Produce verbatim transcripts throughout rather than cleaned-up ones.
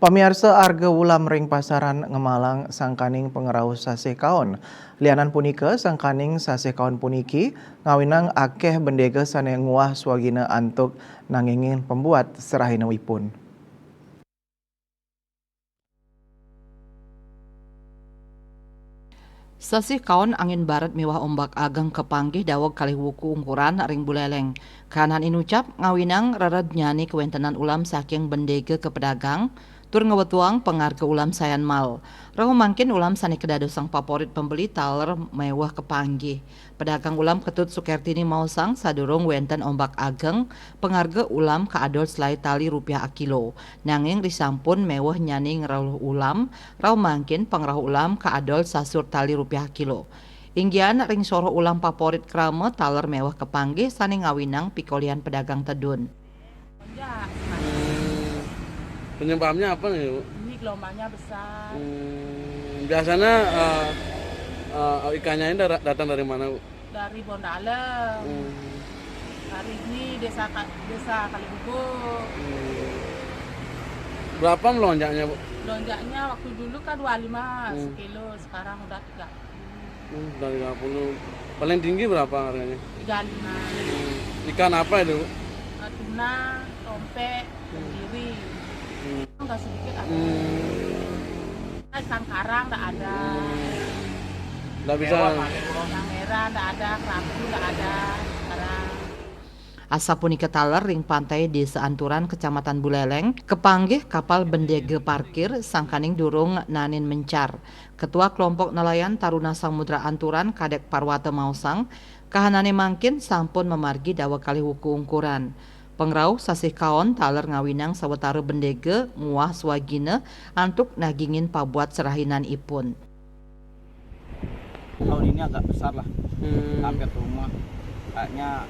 Pamiarsa, arga ulam ring pasaran ngemalang sangkaning pangrauh sasih kaon. Lianan punika, sangkaning sasih kaon puniki ngawinang akéh bendéga sané nguah swagina antuk nangingin pembuat serahinipun. Sasih kaon angin barat miwah ombak ageng kapanggih daweg kalih wuku ungkuran ring Buléléng. Kahanan inucap ngawinang rerednyané kawéntenan ulam saking bendéga ka pedagang, tur ngwetuang pangarga ulam sayan mal. Rauh mangkin ulam sané kadadosang paporit pembeli taler méweh kapanggih. Pedagang ulam Ketut Sukertini maosang sadurung wénten ombak ageng, pangarga ulam kaadol selaé tali rupiah akilo. Nanging risampun méweh nyané ngrauh ulam, rauh mangkin pangrauh ulam kaadol sasur tali rupiah akilo. Inggihan ring soroh ulam paporit krama taler méweh kapanggih sané ngawinang pikolihan pedagang tedun. Lonjak. Hmm. Penyebabnya apa nih, Bu? Ini gelombangnya besar. Hmm. Biasanya eh, eh, ikannya ini dar- datang dari mana, Bu? Dari Bondalem. Hmm. Hari ini desa Ka- desa Kalibubu. Hmm. Berapa melonjaknya, Bu? Lonjaknya waktu dulu kan dua puluh lima Hmm. sekilo, sekarang udah tiga. Hmm, udah tiga puluh. Paling tinggi berapa harganya? Tiga lima. Ikan apa itu, Bu? Tuna, tompek, tenggiri. Hmm. Enggak sedikit ada. Hmm. Ikan karang enggak ada. Nggak bisa. Yang merah enggak ada, kerapu enggak ada. Sekarang Asapunika taler ring pantai Desa Anturan, Kecamatan Buléléng, kapanggih kapal bendéga parkir sangkaning durung naenin mencar. Ketua Kelompok Nelayan Taruna Samudra Anturan, Kadék Parwata maosang, kahanané mangkin sampun mamargi daweg kalih wuku ungkuran. Pangrauh sasih kaon taler ngawinang sawatara bendéga nguah swagina antuk nagingin pabuat serahinanipun. Tahun ini agak besar lah, Hmm. hampir ke rumah. Kayaknya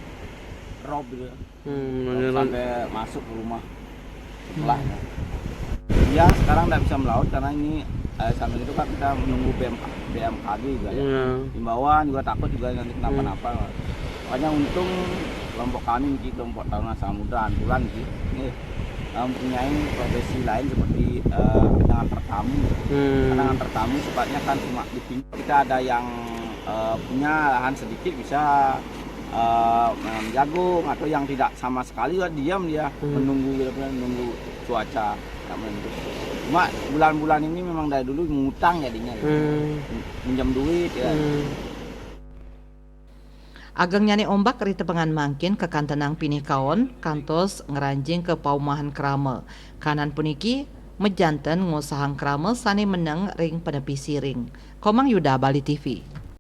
rob gitu, Hmm, rob menyerang. Sampai masuk ke rumah sebelahnya. Iya, sekarang nggak bisa melaut karena ini eh, sambil itu kan kita menunggu B M, B M K G juga ya. Iya. Himbauan juga, takut juga nanti kenapa-napa. Makanya untung kelompok kami niki, kelompok Taruna Samudra Anturan niki, ini eh, mempunyai profesi lain seperti eh, mengantar tamu. Karena Hmm. ngantar tamu sifatnya kan cuma di pinggir. Kita ada yang eh, punya lahan sedikit bisa eh, menanam jagung, atau yang tidak sama sekali ya diam dia Hmm. menunggu gitu kan, menunggu cuaca tak menentu. Cuma bulan-bulan ini memang dari dulu mengutang jadinya gitu. Hmm. Minjam duit ya. Hmm. Agengnyané ombak ri tepengan mangkin kakantenang pinih kaon kantos ngranjing ka paumahan krama. Kahanan puniki majanten ngosahang krama sané meneng ring panepi siring. Komang Yuda, Bali T V.